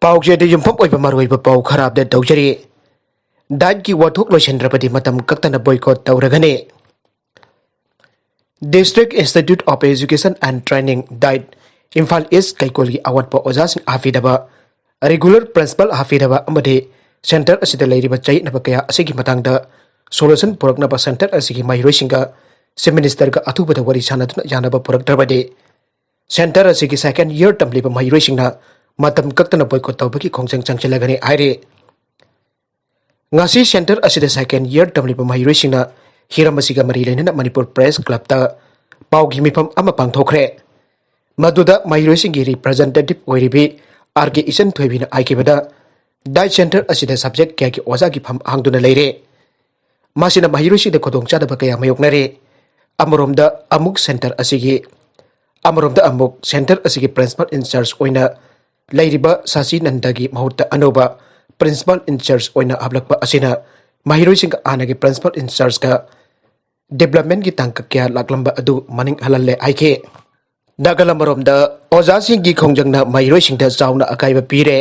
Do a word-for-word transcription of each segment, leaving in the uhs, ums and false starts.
ꯄꯥꯎꯆꯦꯗ ꯌꯨꯝꯐꯝ ꯑꯣꯏꯕ ꯃꯔꯨꯑꯣꯏꯕ ꯄꯥꯎ ꯈꯔ ꯑꯞꯗꯦꯠ ꯇꯧꯖꯔꯤ꯫ ꯗꯥꯏꯠꯀꯤ ꯋꯥꯊꯣꯛ ꯂꯣꯏꯁꯤꯟꯗ꯭ꯔꯕꯗꯤ ꯃꯇꯝ ꯀꯛꯇꯅ ꯕꯣꯏꯀꯣꯠ ꯇꯧꯔꯒꯅꯤ꯫ District Institute of Education and Training, DIET, Imphal east ꯀꯩꯀꯣꯜꯒꯤ ꯑꯋꯥꯠꯄ ꯑꯣꯖꯥꯁꯤꯡ ꯍꯥꯞꯄꯤꯗꯕ, ꯔꯤꯒꯨꯂꯔ ꯄ꯭ꯔꯤꯟꯁꯤꯄꯥꯜ ꯍꯥꯞꯄꯤꯗꯕ ꯑꯃꯗꯤ ꯁꯦꯟꯇꯔ ꯑꯁꯤꯗ ꯂꯩꯔꯤꯕ ꯆꯌꯦꯠꯅꯕ ꯀꯌꯥ ꯑꯁꯤꯒꯤ ꯃꯇꯥꯡꯗ ꯁꯣꯂꯨꯁꯟ ꯄꯨꯔꯛꯅꯕ ꯁꯦꯟꯇꯔ ꯑꯁꯤꯒꯤ ꯃꯍꯩꯔꯣꯏꯁꯤꯡꯒ ꯆꯤꯐ ꯃꯤꯅꯤꯁꯇꯔꯒ ꯑꯊꯨꯕꯗ ꯋꯥꯔꯤ ꯁꯥꯟꯅꯗꯨꯅ ꯌꯥꯅꯕ ꯄꯨꯔꯛꯇ꯭ꯔꯕꯗꯤ ꯁꯦꯟꯇꯔ ꯑꯁꯤꯒꯤ ꯁꯦꯀꯦꯟ ꯏꯌꯔ ꯇꯝꯂꯤꯕ ꯃꯍꯩꯔꯣꯏꯁꯤꯡꯅ ꯃꯇꯝ ꯀꯛꯇꯅ ꯕꯣꯏꯀꯣꯠ ꯇꯧꯕꯒꯤ ꯈꯣꯡꯖꯪ ꯆꯪꯁꯤꯜꯂꯒꯅꯤ ꯍꯥꯏꯔꯤ꯫ ꯉꯁꯤ ꯁꯦꯟꯇꯔ ꯑꯁꯤꯗ ꯁꯦꯀꯦꯟ ꯏꯌꯔ ꯇꯝꯂꯤꯕ ꯃꯍꯩꯔꯣꯏꯁꯤꯡꯅ ꯍꯤꯔꯝ ꯑꯁꯤꯒ ꯃꯔꯤ ꯂꯩꯅꯅ ꯃꯅꯤꯄꯨꯔ ꯄ꯭ꯔꯦꯁ ꯀ꯭ꯂꯕꯇ ꯄꯥꯎꯒꯤ ꯃꯤꯐꯝ ꯑꯃ ꯄꯥꯡꯊꯣꯛꯈ꯭ꯔꯦ꯫ ꯃꯗꯨꯗ ꯃꯍꯩꯔꯣꯏꯁꯤꯡꯒꯤ ꯔꯤꯄ꯭ꯔꯖꯦꯟꯇꯦꯇꯤꯚ ꯑꯣꯏꯔꯤꯕꯤ ꯑꯥꯔ ꯀꯦ ꯏꯆꯟ ꯊꯣꯏꯕꯤꯅ ꯍꯥꯏꯈꯤꯕꯗ, ꯗꯥꯏꯠ ꯁꯦꯟꯇꯔ ꯑꯁꯤꯗ ꯁꯕꯖꯦꯛ ꯀꯌꯥꯒꯤ ꯑꯣꯖꯥꯒꯤ ꯐꯝ ꯍꯥꯡꯗꯨꯅ ꯂꯩꯔꯦ꯫ ꯃꯁꯤꯅ ꯃꯍꯩꯔꯣꯏꯁꯤꯡꯗ ꯈꯨꯗꯣꯡꯆꯥꯗꯕ ꯀꯌꯥ ꯃꯥꯌꯣꯛꯅꯔꯦ꯫ ꯑꯃꯔꯣꯝꯗ ꯑꯃꯨꯛ ꯁꯦꯟꯇꯔ ꯑꯁꯤꯒꯤ ꯑꯃꯔꯣꯝꯗ ꯑꯃꯨꯛ ꯁꯦꯟꯇꯔ ꯑꯁꯤꯒꯤ ꯄ꯭ꯔꯤꯟꯁꯤꯄꯥꯜ ꯏꯟꯆꯥꯔꯖ ꯑꯣꯏꯅ ꯂꯩꯔꯤꯕ ꯁꯥꯆꯤ ꯅꯟꯗꯒꯤ ꯃꯍꯨꯠꯇ ꯑꯅꯧꯕ ꯄ꯭ꯔꯤꯟꯁꯤꯄꯥꯜ ꯏꯟꯆꯥꯔꯖ ꯑꯣꯏꯅ ꯍꯥꯞꯂꯛꯄ ꯑꯁꯤꯅ ꯃꯍꯩꯔꯣꯏꯁꯤꯡꯒ ꯍꯥꯟꯅꯒꯤ ꯄ꯭ꯔꯤꯟꯁꯤꯄꯥꯜ ꯏꯟꯆꯥꯔꯖꯀ ꯗꯤꯕ꯭ꯂꯞꯃꯦꯟꯒꯤ ꯇꯥꯡꯀꯛ ꯀꯌꯥ ꯂꯥꯛꯂꯝꯕ ꯑꯗꯨ ꯃꯅꯤꯡ ꯍꯜꯍꯜꯂꯦ ꯍꯥꯏꯈꯤ꯫ ꯅꯥꯀꯜ ꯑꯃꯔꯣꯝꯗ ꯑꯣꯖꯥꯁꯤꯡꯒꯤ ꯈꯣꯡꯖꯪꯅ ꯃꯍꯩꯔꯣꯏꯁꯤꯡꯗ ꯆꯥꯎꯅ ꯑꯀꯥꯏꯕ ꯄꯤꯔꯦ꯫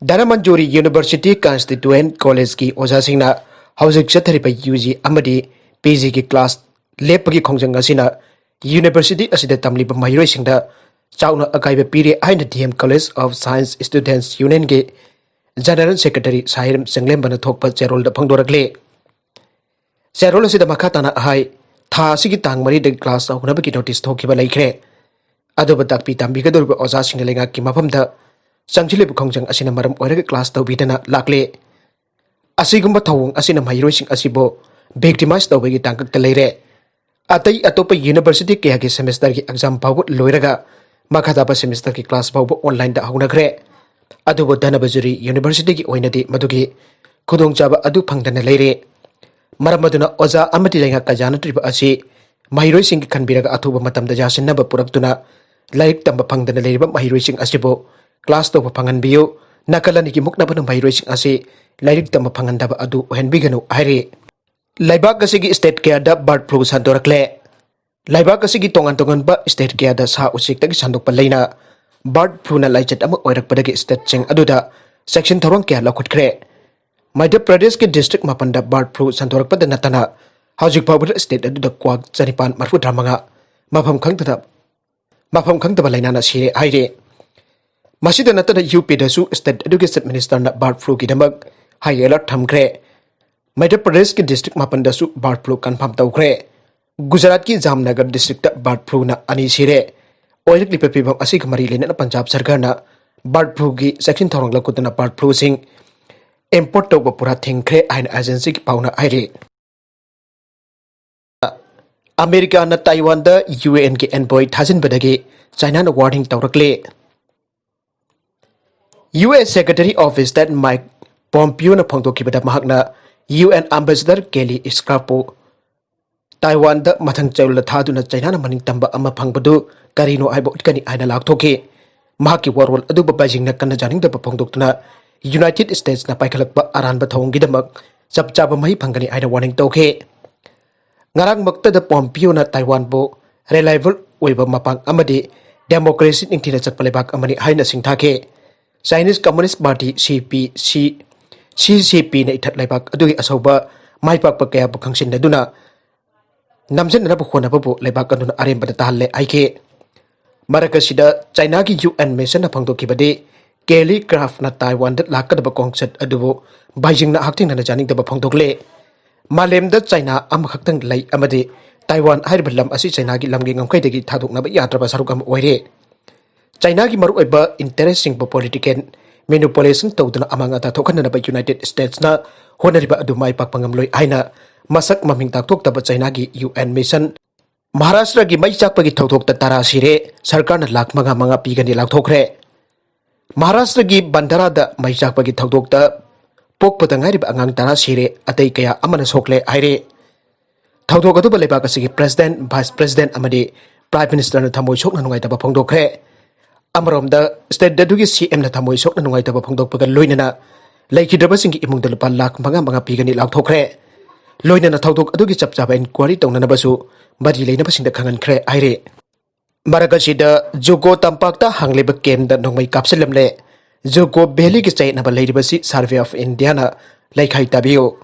ꯙꯅꯃꯟꯖꯨꯔꯤ ꯌꯨꯅꯤꯚꯔꯁꯤꯇꯤ ꯀꯟꯁꯇꯤꯇ꯭ꯌꯨꯌꯦꯟ ꯀꯣꯂꯦꯖꯀꯤ ꯑꯣꯖꯥꯁꯤꯡꯅ ꯍꯧꯖꯤꯛ ꯆꯠꯊꯔꯤꯕ ꯌꯨ ꯖꯤ ꯑꯃꯗꯤ ꯄꯤ ꯖꯤꯒꯤ ꯀ꯭ꯂꯥꯁ ꯂꯦꯞꯄꯒꯤ ꯈꯣꯡꯖꯪ ꯑꯁꯤꯅ ꯌꯨꯅꯤꯚꯔꯁꯤꯇꯤ ꯑꯁꯤꯗ ꯇꯝꯂꯤꯕ ꯃꯍꯩꯔꯣꯏꯁꯤꯡꯗ ꯆꯥꯎꯅ ꯑꯀꯥꯏꯕ ꯄꯤꯔꯦ ꯍꯥꯏꯅ D M college of science students ꯌꯨꯅꯤꯌꯟꯒꯤ ꯖꯦꯅꯔꯦꯜ ꯁꯦꯀ꯭ꯔꯦꯇꯔꯤ ꯁꯥꯍꯦꯔꯝ ꯆꯤꯡꯂꯦꯝꯕꯅ ꯊꯣꯛꯄ ꯆꯦꯔꯣꯜꯗ ꯐꯣꯡꯗꯣꯔꯛꯂꯤ꯫ ꯆꯦꯔꯣꯜ ꯑꯁꯤꯗ ꯃꯈꯥ ꯇꯥꯅ ꯍꯥꯏ, ꯊꯥ ꯑꯁꯤꯒꯤ ꯇꯥꯡ ꯃꯔꯤꯗꯒꯤ ꯀ꯭ꯂꯥꯁ ꯍꯧꯅꯕꯒꯤ ꯅꯣꯇꯤꯁ ꯊꯣꯛꯈꯤꯕ ꯂꯩꯈ꯭ꯔꯦ꯫ ꯑꯗꯨꯕꯨ ꯇꯥꯛꯄꯤ ꯇꯝꯕꯤꯒꯗꯧꯔꯤꯕ ꯑꯣꯖꯥꯁꯤꯡꯅ ꯂꯩꯉꯥꯛꯀꯤ ꯃꯐꯝꯗ ꯆꯪꯁꯤꯜꯂꯤꯕ ꯈꯣꯡꯖꯪ ꯑꯁꯤꯅ ꯃꯔꯝ ꯑꯣꯏꯔꯒ ꯀ꯭ꯂꯥꯁ ꯇꯧꯕꯤꯗꯅ ꯂꯥꯛꯂꯦ꯫ ꯑꯁꯤꯒꯨꯝꯕ ꯊꯧꯑꯣꯡ ꯑꯁꯤꯅ ꯃꯍꯩꯔꯣꯏꯁꯤꯡ ꯑꯁꯤꯕꯨ ꯚꯤꯛꯇꯤꯃꯥꯏꯖ ꯇꯧꯕꯒꯤ ꯇꯥꯡꯀꯛꯇ ꯂꯩꯔꯦ꯫ ꯑꯇꯩ ꯑꯇꯣꯞꯄ ꯌꯨꯅꯤꯚꯔꯁꯤꯇꯤ ꯀꯌꯥꯒꯤ ꯁꯦꯃꯤꯁꯇꯔꯒꯤ ꯑꯦꯛꯖꯥꯝ ꯐꯥꯎꯕ ꯂꯣꯏꯔꯒ ꯃꯈꯥ ꯇꯥꯕ ꯁꯦꯃꯤꯁꯇꯔꯒꯤ ꯀ꯭ꯂꯥꯁ ꯐꯥꯎꯕ ꯑꯣꯟꯂꯥꯏꯟꯗ ꯍꯧꯅꯈ꯭ꯔꯦ꯫ ꯑꯗꯨꯕꯨ ꯙꯅꯕꯖꯨꯔꯤ ꯌꯨꯅꯤꯚꯔꯁꯤꯇꯤꯒꯤ ꯑꯣꯏꯅꯗꯤ ꯃꯗꯨꯒꯤ ꯈꯨꯗꯣꯡꯆꯥꯕ ꯑꯗꯨ ꯐꯪꯗꯅ ꯂꯩꯔꯦ꯫ ꯃꯔꯝ ꯑꯗꯨꯅ ꯑꯣꯖꯥ ꯑꯃꯗꯤ ꯂꯩꯉꯥꯛꯀ ꯌꯥꯅꯗ꯭ꯔꯤꯕ ꯑꯁꯤ ꯃꯍꯩꯔꯣꯏꯁꯤꯡꯒꯤ ꯈꯟꯕꯤꯔꯒ ꯑꯊꯨꯕ ꯃꯇꯝꯗ ꯌꯥꯁꯤꯟꯅꯕ ꯄꯨꯔꯛꯇꯨꯅ ꯂꯥꯏꯔꯤꯛ ꯇꯝꯕ ꯐꯪꯗꯅ ꯂꯩꯔꯤꯕ ꯃꯍꯩꯔꯣꯏꯁꯤꯡ ꯑꯁꯤꯕꯨ ꯀ꯭ꯂꯥꯁ ꯇꯧꯕ ꯐꯪꯍꯟꯕꯤꯌꯨ꯫ ꯅꯥꯀꯜ ꯑꯅꯤꯒꯤ ꯃꯨꯛꯅꯕꯅ ꯃꯍꯩꯔꯣꯏꯁꯤꯡ ꯑꯁꯤ ꯂꯥꯏꯔꯤꯛ ꯇꯝꯕ ꯐꯪꯍꯟꯗꯕ ꯑꯗꯨ ꯑꯣꯏꯍꯟꯕꯤꯒꯅꯨ ꯍꯥꯏꯔꯤ꯫ ꯂꯩꯕꯥꯛ ꯑꯁꯤꯒꯤ ꯁ꯭ꯇꯦꯠ ꯀꯌꯥꯗ ꯕꯥꯔꯗ ꯐ꯭ꯂꯨ ꯁꯟꯗꯣꯔꯛꯂꯦ꯫ ꯂꯩꯕꯥꯛ ꯑꯁꯤꯒꯤ ꯇꯣꯉꯥꯟ ꯇꯣꯉꯥꯟꯕ ꯁ꯭ꯇꯦꯠ ꯀꯌꯥꯗ ꯁꯥ ꯎꯆꯦꯛꯇꯒꯤ ꯁꯟꯗꯣꯛꯄ ꯂꯩꯅ Bird flu ꯅ ꯂꯥꯏꯆꯠ ꯑꯃ ꯑꯣꯏꯔꯛꯄꯗꯒꯤ state ꯁꯤꯡ ꯑꯗꯨꯗ ꯆꯦꯛꯁꯤꯟ ꯊꯧꯔꯥꯡ ꯀꯌꯥ ꯂꯧꯈꯠꯈ꯭ꯔꯦ꯫ ꯃꯙ꯭ꯌ ꯄ꯭ꯔꯗꯦꯁꯀꯤ district ꯃꯥꯄꯟꯗ bird flu ꯁꯟꯗꯣꯔꯛꯄꯗ ꯅꯠꯇꯅ ꯍꯧꯖꯤꯛ ꯐꯥꯎꯕꯗ state ꯑꯗꯨꯗ ꯀ꯭ꯋꯥꯛ ꯆꯅꯤꯄꯥꯟ ꯃꯔꯤꯐꯨꯇꯔꯥ ꯃꯉꯥ ꯃꯐꯝ ꯈꯪꯗꯅ, ꯃꯐꯝ ꯈꯪꯗꯕ ꯂꯥꯏꯅꯥꯅ ꯁꯤꯔꯦ ꯍꯥꯏꯔꯦ꯫ ꯃꯁꯤꯗ ꯅꯠꯇꯅ ꯌꯨ ꯄꯤꯗꯁꯨ state ꯑꯗꯨꯒꯤ chief minister ꯅ bird flu ꯒꯤꯗꯃꯛ high alert ꯊꯝꯈ꯭ꯔꯦ꯫ ꯃꯙ꯭ꯌ ꯄ꯭ꯔꯗꯦꯁꯀꯤ district ꯃꯥꯄꯟꯗꯁꯨ bird flu confirm ꯇꯧꯈ꯭ꯔꯦ꯫ ꯒꯨꯖꯔꯥꯠꯀꯤ ꯖꯥꯝꯅꯒꯔ district ꯇ bird flu ꯅ ꯑꯅꯤ ꯁꯤꯔꯦ꯫ ꯑꯣꯏꯔꯛꯂꯤꯕ ꯐꯤꯕꯝ ꯑꯁꯤꯒ ꯃꯔꯤ ꯂꯩꯅꯅ ꯄꯟꯖꯥꯕ ꯁꯔꯀꯥꯔꯅ bird flu ꯒꯤ ꯆꯦꯛꯁꯤꯟ ꯊꯧꯔꯥꯡ ꯂꯧꯈꯠꯇꯨꯅ bird flu ꯁꯤꯡ import ꯇꯧꯕ ꯄꯨꯔꯥ ꯊꯤꯡꯈ꯭ꯔꯦ ꯍꯥꯏꯅ agency ꯒꯤ ꯄꯥꯎꯅ ꯍꯥꯏꯔꯤ꯫ ꯑꯃꯦꯔꯤꯀꯥꯅ ꯇꯥꯏꯋꯥꯟꯗ ꯌꯨ ꯑꯦꯟ ꯒꯤ envoy ꯊꯥꯖꯤꯟꯕꯗꯒꯤ ꯆꯥꯏꯅꯥꯅ warning ꯇꯧꯔꯛꯂꯦ꯫ U S Secretary of State Mike Pompeo ꯅ ꯐꯣꯡꯗꯣꯛꯈꯤꯕꯗ ꯃꯍꯥꯛꯅ ꯌꯨ ꯑꯦꯟ ambassador ꯀꯦꯂꯤ ꯏꯁꯀ꯭ꯔꯥꯞꯄꯨ ꯇꯥꯏꯋꯥꯟꯗ ꯃꯊꯪ ꯆꯌꯣꯜꯗ ꯊꯥꯗꯨꯅ ꯆꯥꯏꯅꯥꯅ ꯃꯅꯤꯡ ꯇꯝꯕ ꯑꯃ ꯐꯪꯕꯗꯨ ꯀꯔꯤꯅꯣ ꯍꯥꯏꯕ ꯎꯠꯀꯅꯤ ꯍꯥꯏꯅ ꯂꯥꯎꯊꯣꯛꯈꯤ꯫ ꯃꯍꯥꯛꯀꯤ ꯋꯥꯔꯣꯜ ꯑꯗꯨꯕꯨ ꯕꯩꯖꯤꯡꯅ ꯀꯟꯅ ꯌꯥꯅꯤꯡꯗꯕ ꯐꯣꯡꯗꯣꯛꯇꯨꯅ United States ꯅ ꯄꯥꯏꯈꯠꯂꯛꯄ ꯑꯔꯥꯟꯕ ꯊꯧꯑꯣꯡꯒꯤꯗꯃꯛ ꯆꯞ ꯆꯥꯕ ꯃꯍꯩ ꯐꯪꯒꯅꯤ ꯍꯥꯏꯅ warning ꯇꯧꯈꯤ꯫ ꯉꯔꯥꯡꯃꯛꯇꯗ ꯄꯣꯝꯄꯤꯌꯣꯅ ꯇꯥꯏꯋꯥꯟꯕꯨ reliable ꯑꯣꯏꯕ ꯃꯄꯥꯡ ꯑꯃꯗꯤ democracy ꯅꯤꯡꯊꯤꯅ ꯆꯠꯄ ꯂꯩꯕꯥꯛ ꯑꯃꯅꯤ ꯍꯥꯏꯅ ꯁꯤꯡꯊꯥꯈꯤ꯫ Chinese Communist Party C P C, C C P ꯅ ꯏꯊꯠ ꯂꯩꯕꯥꯛ ꯑꯗꯨꯒꯤ ꯑꯆꯧꯕ ꯃꯥꯏ ꯄꯥꯛꯄ ꯀꯌꯥꯕꯨ ꯈꯪꯁꯤꯟꯅꯗꯨꯅ ꯅꯝꯁꯤꯟꯅꯅꯕ ꯍꯣꯠꯅꯕꯕꯨ ꯂꯩꯕꯥꯛ ꯑꯗꯨꯅ ꯑꯔꯦꯝꯕꯗ ꯇꯥꯍꯜꯂꯦ ꯍꯥꯏꯈꯤ꯫ ꯃꯔꯛ ꯑꯁꯤꯗ ꯆꯥꯏꯅꯥꯒꯤ ꯌꯨ ꯑꯦꯟ ꯃꯤꯁꯟꯅ ꯐꯣꯡꯗꯣꯛꯈꯤꯕꯗꯤ ꯀꯦꯂꯤ ꯀ꯭ꯔꯥꯐꯅ ꯇꯥꯏꯋꯥꯟꯗ ꯂꯥꯛꯀꯗꯕ ꯈꯣꯡꯆꯠ ꯑꯗꯨꯕꯨ ꯕꯩꯖꯤꯡꯅ ꯍꯛꯊꯦꯡꯅꯅ ꯌꯥꯅꯤꯡꯗꯕ ꯐꯣꯡꯗꯣꯛꯂꯦ꯫ ꯃꯥꯂꯦꯝꯗ ꯆꯥꯏꯅꯥ ꯑꯃꯈꯛꯇꯪ ꯂꯩ ꯑꯃꯗꯤ ꯇꯥꯏꯋꯥꯟ ꯍꯥꯏꯔꯤꯕ ꯂꯝ ꯑꯁꯤ ꯆꯥꯏꯅꯥꯒꯤ ꯂꯝꯒꯤ ꯉꯝꯈꯩꯗꯒꯤ ꯊꯥꯗꯣꯛꯅꯕ ꯌꯥꯗ꯭ꯔꯕ ꯁꯔꯨꯛ ꯑꯃ ꯑꯣꯏꯔꯦ꯫ ꯆꯥꯏꯅꯥꯒꯤ ꯃꯔꯨꯑꯣꯏꯕ interest ꯁꯤꯡꯕꯨ political manipulation ꯇꯧꯗꯨꯅ ꯑꯃꯥꯡ ꯑꯇꯥ ꯊꯣꯛꯍꯟꯅꯅꯕ United States ꯅ ꯍꯣꯠꯅꯔꯤꯕ ꯑꯗꯨ ꯃꯥꯏ ꯄꯥꯛꯄ ꯉꯝꯂꯣꯏ ꯍꯥꯏꯅ ꯃꯁꯛ ꯃꯃꯤꯡ ꯇꯥꯛꯊꯣꯛꯇꯕ ꯆꯥꯏꯅꯥꯒꯤ ꯌꯨ ꯑꯦꯟ ꯃꯤꯁꯟ ꯃꯍꯥꯔꯥꯁꯇ꯭ꯔꯒꯤ ꯃꯩ ꯆꯥꯛꯄꯒꯤ ꯊꯧꯗꯣꯛꯇ ꯇꯔꯥ ꯁꯤꯔꯦ, ꯁꯔꯀꯥꯔꯅ ꯂꯥꯈ ꯃꯉꯥ ꯃꯉꯥ ꯄꯤꯒꯅꯤ ꯂꯥꯎꯊꯣꯛꯈ꯭ꯔꯦ꯫ ꯃꯍꯥꯔꯥꯁꯇ꯭ꯔꯒꯤ ꯕꯟꯗꯥꯔꯥꯗ ꯃꯩ ꯆꯥꯛꯄꯒꯤ ꯊꯧꯗꯣꯛꯇ ꯄꯣꯛꯄꯗ ꯉꯥꯏꯔꯤꯕ ꯑꯉꯥꯡ ꯇꯔꯥ ꯁꯤꯔꯦ, ꯑꯇꯩ ꯀꯌꯥ ꯑꯃꯅ ꯁꯣꯛꯂꯦ ꯍꯥꯏꯔꯦ꯫ ꯊꯧꯗꯣꯛ ꯑꯗꯨꯕꯨ ꯂꯩꯕꯥꯛ ꯑꯁꯤꯒꯤ president, vice president ꯑꯃꯗꯤ prime minister ꯅ ꯊꯃꯣꯏ ꯁꯣꯛꯅ ꯅꯨꯡꯉꯥꯏꯇꯕ ꯐꯣꯡꯗꯣꯛꯈ꯭ꯔꯦ꯫ ꯑꯃꯔꯣꯝꯗ state ꯑꯗꯨꯒꯤ C M ꯅ ꯊꯃꯣꯏ ꯁꯣꯛꯅ ꯅꯨꯡꯉꯥꯏꯇꯕ ꯐꯣꯡꯗꯣꯛꯄꯒ ꯂꯣꯏꯅꯅ ꯂꯩꯈꯤꯗ꯭ꯔꯕꯁꯤꯡꯒꯤ ꯏꯃꯨꯡꯗ ꯂꯨꯄꯥ ꯂꯥꯈ ꯃꯉꯥ ꯃꯉꯥ ꯄꯤꯒꯅꯤ ꯂꯥꯎꯊꯣꯛꯈ꯭ꯔꯦ꯫ ꯂꯣꯏꯅꯅ ꯊꯧꯗꯣꯛ ꯑꯗꯨꯒꯤ ꯆꯞ ꯆꯥꯕ inquiry ꯇꯧꯅꯅꯕꯁꯨ ꯃꯔꯤ ꯂꯩꯅꯕꯁꯤꯡꯗ ꯈꯪꯍꯟꯈ꯭ꯔꯦ ꯍꯥꯏꯔꯤ꯫ ꯃꯔꯛ ꯑꯁꯤꯗ ꯖꯨꯀꯣ ꯇꯝꯄꯥꯛꯇ ꯍꯥꯡꯂꯤꯕ ꯀꯦꯝꯗ ꯅꯣꯡꯃꯩ ꯀꯥꯞꯁꯤꯜꯂꯝꯂꯦ꯫ ꯖꯨꯀꯣ ꯚꯦꯂꯤꯒꯤ ꯆꯌꯦꯠꯅꯕ ꯂꯩꯔꯤꯕꯁꯤ Survey of Indiaꯅ ꯂꯩꯈꯥꯏ ꯇꯥꯕꯤꯌꯨ꯫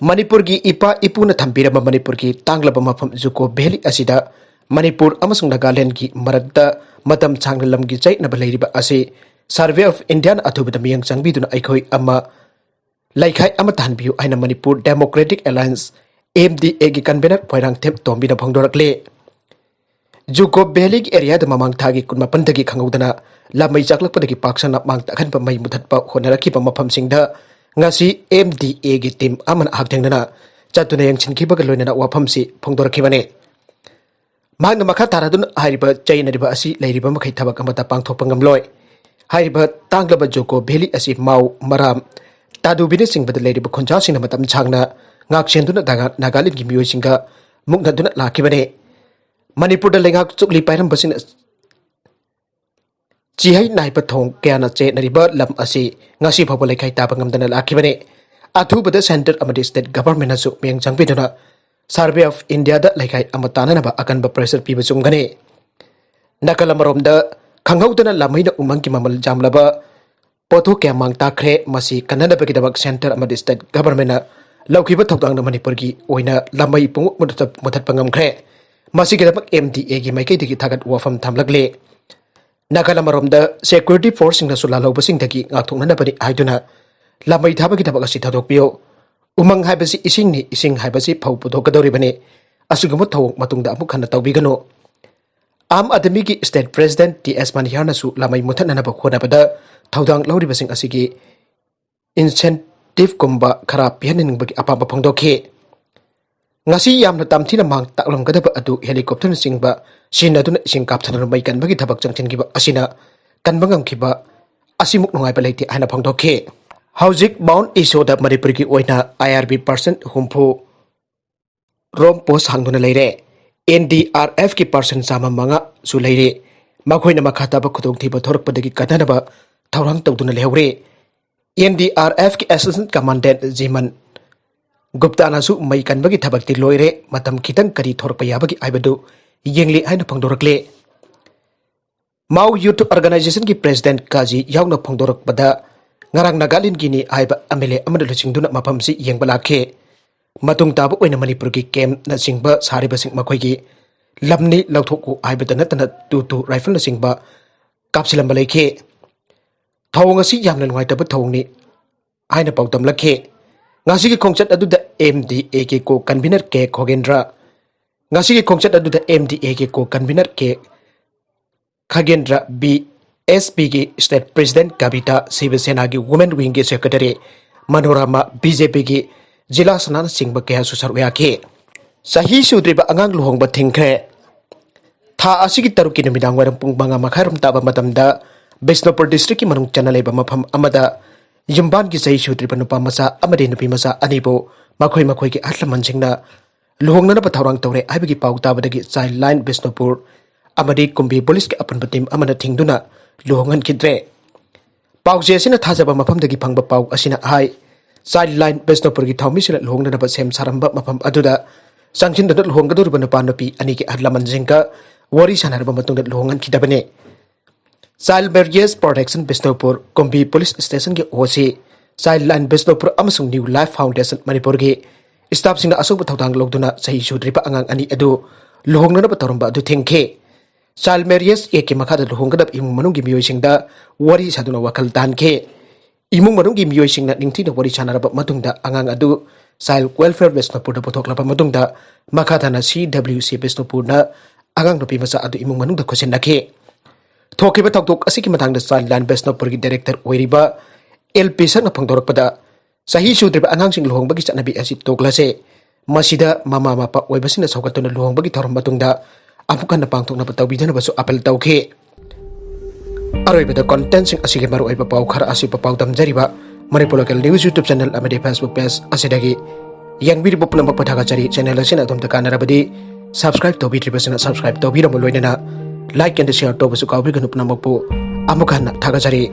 ꯃꯅꯤꯄꯨꯔꯒꯤ ꯏꯄꯥ ꯏꯄꯨꯅ ꯊꯝꯕꯤꯔꯝꯕ ꯃꯅꯤꯄꯨꯔꯒꯤ ꯇꯥꯡꯂꯕ ꯃꯐꯝ ꯖꯨꯀꯣ ꯚꯦꯂꯤ ꯑꯁꯤꯗ ꯃꯅꯤꯄꯨꯔ ꯑꯃꯁꯨꯡ ꯅꯥꯒꯥꯂꯦꯟꯗꯒꯤ ꯃꯔꯛꯇ ꯃꯇꯝ ꯁꯥꯡꯅ ꯂꯝꯒꯤ ꯆꯌꯦꯠꯅꯕ ꯂꯩꯔꯤꯕ ꯑꯁꯤ Survey of Indiaꯅ ꯑꯊꯨꯕꯗ ꯃꯤꯠꯌꯦꯡ ꯆꯪꯕꯤꯗꯨꯅ ꯑꯩꯈꯣꯏ ꯑꯃ ꯂꯩꯈꯥꯏ ꯑꯃ ꯇꯥꯍꯟꯕꯤꯌꯨ ꯍꯥꯏꯅ Manipur Democratic Alliance, MDAꯒꯤ convener Moirangthem ꯇꯣꯝꯕꯤꯅ ꯐꯣꯡꯗꯣꯔꯛꯂꯤ꯫ ꯖꯨꯀꯣ ꯚꯦꯂꯤꯒꯤ ꯑꯦꯔꯤꯌꯥꯗ ꯃꯃꯥꯡ ꯊꯥꯒꯤ ꯀꯨꯟꯃꯥꯄꯟꯗꯒꯤ ꯈꯪꯍꯧꯗꯅ ꯂꯥꯃꯩ ꯆꯥꯛꯂꯛꯄꯗꯒꯤ ꯄꯥꯛ ꯁꯟꯅ ꯃꯥꯡ ꯇꯥꯛꯍꯟꯕ ꯃꯩ ꯃꯨꯊꯠꯄ ꯍꯣꯠꯅꯔꯛꯈꯤꯕ ꯃꯐꯝꯁꯤꯡꯗ ꯉꯁꯤ MDAꯒꯤ team ꯑꯃꯅ ꯍꯛꯊꯦꯡꯅꯅ ꯆꯠꯇꯨꯅ ꯌꯦꯡꯁꯤꯟꯈꯤꯕꯒ ꯂꯣꯏꯅꯅ ꯋꯥꯐꯝꯁꯤ ꯐꯣꯡꯗꯣꯔꯛꯈꯤꯕꯅꯤ꯫ ꯃꯍꯥꯛꯅ ꯃꯈꯥ ꯇꯥꯔꯗꯨꯅ ꯍꯥꯏꯔꯤꯕ ꯆꯌꯦꯠꯅꯔꯤꯕ ꯑꯁꯤ ꯂꯩꯔꯤꯕ ꯃꯈꯩ ꯊꯕꯛ ꯑꯃꯠꯇ ꯄꯥꯡꯊꯣꯛꯄ ꯉꯝꯂꯣꯏ꯫ ꯍꯥꯏꯔꯤꯕ ꯇꯥꯡꯂꯕ ꯖꯨꯀꯣ ꯚꯦꯂꯤ ꯑꯁꯤ ꯃꯥꯎ, ꯃꯔꯥꯝ, ꯇꯥꯗꯨꯕꯤꯅꯆꯤꯡꯕꯗ ꯂꯩꯔꯤꯕ ꯈꯨꯟꯖꯥꯁꯤꯡꯅ ꯃꯇꯝ ꯁꯥꯡꯅ ꯉꯥꯛꯁꯦꯟꯗꯨꯅ ꯅꯥꯒꯥ-, ꯅꯥꯒꯥꯂꯦꯟꯒꯤ ꯃꯤꯑꯣꯏꯁꯤꯡꯒ ꯃꯨꯛꯅꯗꯨꯅ ꯂꯥꯛꯈꯤꯕꯅꯤ꯫ ꯃꯅꯤꯄꯨꯔꯗ ꯂꯩꯉꯥꯛ ꯆꯨꯛꯂꯤ ꯄꯥꯏꯔꯝꯕꯁꯤꯡꯅ ꯆꯤꯍꯩ ꯅꯥꯏꯕ ꯊꯣꯡ ꯀꯌꯥꯅ ꯆꯌꯦꯠꯅꯔꯤꯕ ꯂꯝ ꯑꯁꯤ ꯉꯁꯤ ꯐꯥꯎꯕ ꯂꯩꯈꯥꯏ ꯇꯥꯕ ꯉꯝꯗꯅ ꯂꯥꯛꯈꯤꯕꯅꯤ꯫ ꯑꯊꯨꯕꯗ centre ꯑꯃꯗꯤ state governmentꯅꯁꯨ ꯃꯤꯠꯌꯦꯡ ꯆꯪꯕꯤꯗꯨꯅ Survey of Indiaꯗ ꯂꯩꯈꯥꯏ ꯑꯃ ꯇꯥꯅꯅꯕ ꯑꯀꯟꯕ pressure ꯄꯤꯕ ꯆꯨꯝꯒꯅꯤ꯫ ꯅꯥꯀꯜ ꯑꯃꯔꯣꯝꯗ ꯈꯪꯍꯧꯗꯅ ꯂꯥꯃꯩꯅ ꯎꯃꯪꯒꯤ ꯃꯃꯜ ꯌꯥꯝꯂꯕ ꯄꯣꯠꯊꯣꯛ ꯀꯌꯥ ꯃꯥꯡ ꯇꯥꯛꯈ꯭ꯔꯦ꯫ ꯃꯁꯤ ꯀꯟꯅꯅꯕꯒꯤꯗꯃꯛ centre ꯑꯃꯗꯤ state governmentꯅ ꯂꯧꯈꯤꯕ ꯊꯧꯗꯥꯡꯅ ꯃꯅꯤꯄꯨꯔꯒꯤ ꯑꯣꯏꯅ ꯂꯥꯃꯩ ꯄꯨꯡꯃꯨꯠ ꯃꯨꯊꯠ-, ꯃꯨꯊꯠꯄ ꯉꯝꯈ꯭ꯔꯦ꯫ ꯃꯁꯤꯒꯤꯗꯃꯛ MDAꯒꯤ ꯃꯥꯏꯀꯩꯗꯒꯤ ꯊꯥꯒꯠ ꯋꯥꯐꯝ ꯊꯝꯂꯛꯂꯦ꯫ ꯅꯥꯀꯜ ꯑꯃꯔꯣꯝꯗ security forceꯁꯤꯡꯅꯁꯨ ꯂꯥꯜꯍꯧꯕꯁꯤꯡꯗꯒꯤ ꯉꯥꯛꯊꯣꯛꯅꯅꯕꯅꯤ ꯍꯥꯏꯗꯨꯅ ꯂꯥꯃꯩ ꯊꯥꯕꯒꯤ ꯊꯕꯛ ꯑꯁꯤ ꯊꯥꯗꯣꯛꯄꯤꯌꯨ꯫ ꯎꯃꯪ ꯍꯥꯏꯕꯁꯤ ꯏꯁꯤꯡꯅꯤ, ꯏꯁꯤꯡ ꯍꯥꯏꯕꯁꯤ ꯐꯧ ꯄꯨꯊꯣꯛꯀꯗꯧꯔꯤꯕꯅꯤ꯫ ꯑꯁꯤꯒꯨꯝꯕ ꯊꯧꯑꯣꯡ ꯃꯇꯨꯡꯗ ꯑꯃꯨꯛ ꯍꯟꯅ ꯇꯧꯕꯤꯒꯅꯨ꯫ ꯑꯥꯝ ꯑꯥꯗꯃꯤꯒꯤ state president ꯇꯤ ꯑꯦꯁ ꯃꯅꯤꯍꯥꯔꯅꯁꯨ ꯂꯥꯃꯩ ꯃꯨꯊꯠꯅꯅꯕ ꯍꯣꯠꯅꯕꯗ ꯊꯧꯗꯥꯡ ꯂꯧꯔꯤꯕꯁꯤꯡ ꯑꯁꯤꯒꯤ incentiveꯀꯨꯝꯕ ꯈꯔ ꯄꯤꯍꯟꯅꯤꯡꯕꯒꯤ ꯑꯄꯥꯝꯕ ꯐꯣꯡꯗꯣꯛꯈꯤ꯫ ꯉꯁꯤ ꯌꯥꯝꯅ ꯇꯝꯊꯤꯅ ꯃꯥꯡ ꯇꯥꯛꯂꯝꯒꯗꯕ ꯑꯗꯨ helicopterꯅꯆꯤꯡꯕ ꯁꯤꯖꯤꯟꯅꯗꯨꯅ ꯏꯁꯤꯡ ꯀꯥꯞꯊꯗꯨꯅ ꯃꯩ ꯀꯟꯕꯒꯤ ꯊꯕꯛ ꯆꯪꯁꯤꯟꯈꯤꯕ ꯑꯁꯤꯅ ꯀꯟꯕ ꯉꯝꯈꯤꯕ ꯑꯁꯤꯃꯨꯛ ꯅꯨꯡꯉꯥꯏꯕ ꯂꯩꯇꯦ ꯍꯥꯏꯅ ꯐꯣꯡꯗꯣꯛꯈꯤ꯫ ꯍꯧꯖꯤꯛ Mount Isoꯗ ꯃꯅꯤꯄꯨꯔꯒꯤ ꯑꯣꯏꯅ IRB percent ꯍꯨꯝꯐꯨ ꯔꯣꯝ post ꯍꯥꯡꯗꯨꯅ ꯂꯩꯔꯦ꯫ NDRFꯀꯤ percent ꯆꯥꯝꯃ ꯃꯉꯥꯁꯨ ꯂꯩꯔꯦ꯫ ꯃꯈꯣꯏꯅ ꯃꯈꯥ ꯇꯥꯕ ꯈꯨꯗꯣꯡꯊꯤꯕ ꯊꯣꯔꯛꯄꯗꯒꯤ ꯀꯟꯅꯅꯕ ꯊꯧꯔꯥꯡ ꯇꯧꯗꯨꯅ ꯂꯩꯍꯧꯔꯦ꯫ NDRFꯀꯤ assistant commandant ꯖꯤꯃꯟ ꯒꯨꯞꯇꯥꯅꯁꯨ ꯃꯩ ꯀꯟꯕꯒꯤ ꯊꯕꯛꯇꯤ ꯂꯣꯏꯔꯦ, ꯃꯇꯝ ꯈꯤꯇꯪ ꯀꯔꯤ ꯊꯣꯔꯛꯄ ꯌꯥꯕꯒꯦ ꯍꯥꯏꯕꯗꯨ ꯌꯦꯡꯂꯤ ꯍꯥꯏꯅ ꯐꯣꯡꯗꯣꯔꯛꯂꯤ꯫ ꯃꯥꯎ ꯌꯨꯊ ꯑꯣꯔꯒꯅꯥꯏꯖꯦꯁꯟꯒꯤ ꯄ꯭ꯔꯦꯁꯤꯗꯦꯟꯠ ꯀꯥꯖꯤ ꯌꯥꯎꯅ ꯐꯣꯡꯗꯣꯔꯛꯄꯗ, ꯉꯔꯥꯡ ꯅꯥꯒꯥꯂꯦꯟꯗꯒꯤꯅꯤ ꯍꯥꯏꯕ ꯑꯦꯝ ꯑꯦꯜ ꯑꯦ ꯑꯃꯅ ꯂꯨꯆꯤꯡꯗꯨꯅ ꯃꯐꯝꯁꯤ ꯌꯦꯡꯕ ꯂꯥꯛꯈꯤ꯫ ꯃꯇꯨꯡ ꯇꯥꯕ ꯑꯣꯏꯅ ꯃꯅꯤꯄꯨꯔꯒꯤ ꯀꯦꯝꯅꯆꯤꯡꯕ ꯁꯥꯔꯤꯕꯁꯤꯡ ꯃꯈꯣꯏꯒꯤ ꯂꯝꯅꯤ ꯂꯧꯊꯣꯛꯎ ꯍꯥꯏꯕꯇ ꯅꯠꯇꯅ ꯇꯨ ꯇꯨ ꯔꯥꯏꯐꯜꯅꯆꯤꯡꯕ ꯀꯥꯞꯁꯤꯜꯂꯝꯕ ꯂꯩꯈꯤ꯫ ꯊꯧꯑꯣꯡ ꯑꯁꯤ ꯌꯥꯝꯅ ꯅꯨꯡꯉꯥꯏꯇꯕ ꯊꯧꯑꯣꯡꯅꯤ ꯍꯥꯏꯅ ꯄꯥꯎꯗꯝꯂꯛꯈꯤ꯫ ꯉꯁꯤꯒꯤ ꯈꯣꯡꯆꯠ ꯑꯗꯨꯗ ꯑꯦꯝ ꯗꯤ ꯑꯦꯒꯤ ꯀꯣ ꯀꯟꯚꯤꯅꯔ ꯀꯦ ꯈꯣꯒꯦꯟꯗ꯭ꯔ, ꯉꯁꯤꯒꯤ ꯈꯣꯡꯆꯠ ꯑꯗꯨꯗ ꯑꯦꯝ ꯗꯤ ꯑꯦꯒꯤ ꯀꯣ ꯀꯟꯚꯤꯅꯔ ꯀꯦ ꯈꯒꯦꯟꯗ꯭ꯔ, ꯕꯤ ꯑꯦꯁ ꯄꯤꯒꯤ ꯁ꯭ꯇꯦꯠ ꯄ꯭ꯔꯦꯁꯤꯗꯦꯟꯠ ꯀꯕꯤꯇꯥ, ꯁꯤꯕ ꯁꯦꯅꯥꯒꯤ ꯋꯨꯃꯦꯟ ꯋꯤꯡꯒꯤ ꯁꯦꯀ꯭ꯔꯦꯇꯔꯤ ꯃꯅꯣꯔꯥꯃꯥ, ꯕꯤ ꯖꯦ ꯄꯤꯒꯤ ꯖꯤꯂꯥ ꯁꯅꯥꯅꯆꯤꯡꯕ ꯀꯌꯥꯁꯨ ꯁꯔꯨꯛ ꯌꯥꯈꯤ꯫ ꯆꯍꯤ ꯁꯨꯗ꯭ꯔꯤꯕ ꯑꯉꯥꯡ ꯂꯨꯍꯣꯡꯕ ꯊꯤꯡꯈ꯭ꯔꯦ꯫ ꯊꯥ ꯑꯁꯤꯒꯤ ꯇꯔꯨꯛꯀꯤ ꯅꯨꯃꯤꯗꯥꯡ ꯋꯥꯏꯔꯝ ꯄꯨꯡ ꯃꯉꯥ ꯃꯈꯥꯏꯔꯣꯝ ꯇꯥꯕ ꯃꯇꯝꯗ ꯕꯤꯁꯅꯨꯄꯨꯔ ꯗꯤꯁꯇ꯭ꯔꯤꯛꯀꯤ ꯃꯅꯨꯡ ꯆꯟꯅ ꯂꯩꯕ ꯃꯐꯝ ꯑꯃꯗ ꯌꯨꯝꯕꯥꯟꯒꯤ ꯆꯍꯤ ꯁꯨꯗ꯭ꯔꯤꯕ ꯅꯨꯄꯥ ꯃꯆꯥ ꯑꯃꯗꯤ ꯅꯨꯄꯤ ꯃꯆꯥ ꯑꯅꯤꯕꯨ ꯃꯈꯣꯏ ꯃꯈꯣꯏꯒꯤ ꯑꯍꯜ ꯂꯃꯟꯁꯤꯡꯅ ꯂꯨꯍꯣꯡꯅꯅꯕ ꯊꯧꯔꯥꯡ ꯇꯧꯔꯦ ꯍꯥꯏꯕꯒꯤ ꯄꯥꯎ ꯇꯥꯕꯗꯒꯤ ꯆꯥꯏꯜ ꯂꯥꯏꯟ ꯕꯤꯁꯅꯨꯄꯨꯔ ꯑꯃꯗꯤ ꯀꯨꯝꯕꯤ ꯄꯨꯂꯤꯁꯀꯤ ꯑꯄꯨꯟꯕ ꯇꯤꯝ ꯑꯃꯅ ꯊꯤꯡꯗꯨꯅ ꯂꯨꯍꯣꯡꯍꯟꯈꯤꯗ꯭ꯔꯦ꯫ ꯄꯥꯎꯆꯦ ꯑꯁꯤꯅ ꯊꯥꯖꯕ ꯃꯐꯝꯗꯒꯤ ꯐꯪꯕ ꯄꯥꯎ ꯑꯁꯤꯅ ꯍꯥꯏ, ꯆꯥꯏꯜ ꯂꯥꯏꯟ ꯕꯤꯁꯅꯨꯄꯨꯔꯒꯤ ꯊꯧꯃꯤꯁꯤꯡꯅ ꯂꯨꯍꯣꯡꯅꯅꯕ ꯁꯦꯝ ꯁꯥꯔꯝꯕ ꯃꯐꯝ ꯑꯗꯨꯗ ꯆꯪꯁꯤꯟꯗꯨꯅ ꯂꯨꯍꯣꯡꯒꯗꯧꯔꯤꯕ ꯅꯨꯄꯥ ꯅꯨꯄꯤ ꯑꯅꯤꯒꯤ ꯑꯍꯜ ꯂꯃꯟꯁꯤꯡꯒ ꯋꯥꯔꯤ ꯁꯥꯟꯅꯔꯕ ꯃꯇꯨꯡꯗ ꯂꯨꯍꯣꯡꯍꯟꯈꯤꯗꯕꯅꯤ꯫ Child marriage protection Bishnupur, Kumbi police ꯁ꯭ꯇꯦꯁꯟꯒꯤ O C, child line Bishnupur ꯑꯃꯁꯨꯡ ꯅ꯭ꯌꯨ ꯂꯥꯏꯐ ꯐꯥꯎꯟꯗꯦꯁꯟ ꯃꯅꯤꯄꯨꯔꯒꯤ ꯁ꯭ꯇꯥꯐꯁꯤꯡꯅ ꯑꯆꯧꯕ ꯊꯧꯗꯥꯡ ꯂꯧꯗꯨꯅ ꯆꯍꯤ ꯁꯨꯗ꯭ꯔꯤꯕ ꯑꯉꯥꯡ ꯑꯅꯤ ꯑꯗꯨ ꯂꯨꯍꯣꯡꯅꯅꯕ ꯇꯧꯔꯝꯕ ꯑꯗꯨ ꯊꯤꯡꯈꯤ꯫ ꯆꯥꯏꯜ ꯃꯦꯔꯤꯌꯦꯖ ꯑꯦꯛꯀꯤ ꯃꯈꯥꯗ ꯂꯨꯍꯣꯡꯒꯗꯕ ꯏꯃꯨꯡ ꯃꯅꯨꯡꯒꯤ ꯃꯤꯑꯣꯏꯁꯤꯡꯗ ꯋꯥꯔꯤ ꯁꯥꯗꯨꯅ ꯋꯥꯈꯜ ꯇꯥꯍꯟꯈꯤ꯫ ꯏꯃꯨꯡ ꯃꯅꯨꯡꯒꯤ ꯃꯤꯑꯣꯏꯁꯤꯡꯅ ꯅꯤꯡꯊꯤꯅ ꯋꯥꯔꯤ ꯁꯥꯟꯅꯔꯕ ꯃꯇꯨꯡꯗ ꯑꯉꯥꯡ ꯑꯗꯨ ꯆꯥꯏꯜ ꯋꯦꯜꯐꯤꯌꯔ ꯕꯤꯁꯅꯨꯄꯨꯔꯗ ꯄꯨꯊꯣꯛꯂꯕ ꯃꯇꯨꯡꯗ ꯃꯈꯥ ꯇꯥꯅ ꯁꯤ ꯗꯕ꯭ꯂꯤꯎ ꯁꯤ ꯕꯤꯁꯅꯨꯄꯨꯔꯅ ꯑꯉꯥꯡ ꯅꯨꯄꯤ ꯃꯆꯥ ꯑꯗꯨ ꯏꯃꯨꯡ ꯃꯅꯨꯡꯗ ꯈꯨꯠꯁꯤꯟꯅꯈꯤ꯫ ꯊꯣꯛꯈꯤꯕ ꯊꯧꯗꯣꯛ ꯑꯁꯤꯒꯤ ꯃꯇꯥꯡꯗ ꯆꯥꯏꯜ ꯂꯥꯏꯟ ꯕꯤꯁꯅꯨꯄꯨꯔꯒꯤ ꯗꯥꯏꯔꯦꯛꯇꯔ ꯑꯣꯏꯔꯤꯕ ꯑꯦꯜ ꯄꯤ ꯁꯛꯅ ꯐꯣꯡꯗꯣꯔꯛꯄꯗ, ꯆꯍꯤ ꯁꯨꯗ꯭ꯔꯤꯕ ꯑꯉꯥꯡꯁꯤꯡ ꯂꯨꯍꯣꯡꯕꯒꯤ ꯆꯠꯅꯕꯤ ꯑꯁꯤ ꯇꯣꯛꯂꯁꯦ꯫ ꯃꯁꯤꯗ ꯃꯃꯥ ꯃꯄꯥ ꯑꯣꯏꯕꯁꯤꯡꯅ ꯁꯧꯒꯠꯇꯨꯅ ꯂꯨꯍꯣꯡꯕꯒꯤ ꯊꯧꯔꯝ ꯃꯇꯨꯡꯗ ꯑꯃꯨꯛ ꯍꯟꯅ ꯄꯥꯡꯊꯣꯛꯅꯕ ꯇꯧꯕꯤꯗꯅꯕꯁꯨ ꯑꯥꯄꯤꯜ ꯇꯧꯈꯤ꯫ ꯑꯔꯣꯏꯕꯗ ꯀꯣꯟꯇꯦꯟꯠꯁꯤꯡ ꯑꯁꯤꯒꯤ ꯃꯔꯨꯑꯣꯏꯕ ꯄꯥꯎ ꯈꯔ ꯑꯁꯤꯕꯨ ꯄꯥꯎꯗꯝꯖꯔꯤꯕ ꯃꯅꯤꯄꯨꯔ ꯂꯣꯀꯦꯜ ꯅ꯭ꯌꯨꯁ ꯌꯨꯇ꯭ꯌꯨꯕ ꯆꯦꯅꯦꯜ ꯑꯃꯗꯤ ꯐꯦꯁꯕꯨꯛ ꯄꯦꯖ ꯑꯁꯤꯗꯒꯤ ꯌꯦꯡꯕꯤꯔꯤꯕ ꯄꯨꯝꯅꯃꯛꯄꯨ ꯊꯥꯒꯠꯆꯔꯤ꯫ ꯆꯦꯅꯦꯜ ꯑꯁꯤꯅ ꯑꯗꯣꯝꯗ ꯀꯥꯟꯅꯔꯕꯗꯤ ꯁꯕꯁꯀ꯭ꯔꯥꯏꯕ ꯇꯧꯕꯤꯗ꯭ꯔꯤꯕꯁꯤꯅ ꯁꯕꯁꯀ꯭ꯔꯥꯏꯕ ꯇꯧꯕꯤꯔꯝꯕ ꯂꯣꯏꯅꯅ ꯂꯥꯏꯛ ꯑꯦꯟ ꯁꯤꯌꯔ ꯇꯧꯕꯁꯨ ꯀꯥꯎꯕꯤꯒꯅꯨ꯫ ꯄꯨꯝꯅꯃꯛꯄꯨ ꯑꯃꯨꯛ ꯍꯟꯅ ꯊꯥꯒꯠꯆꯔꯤ꯫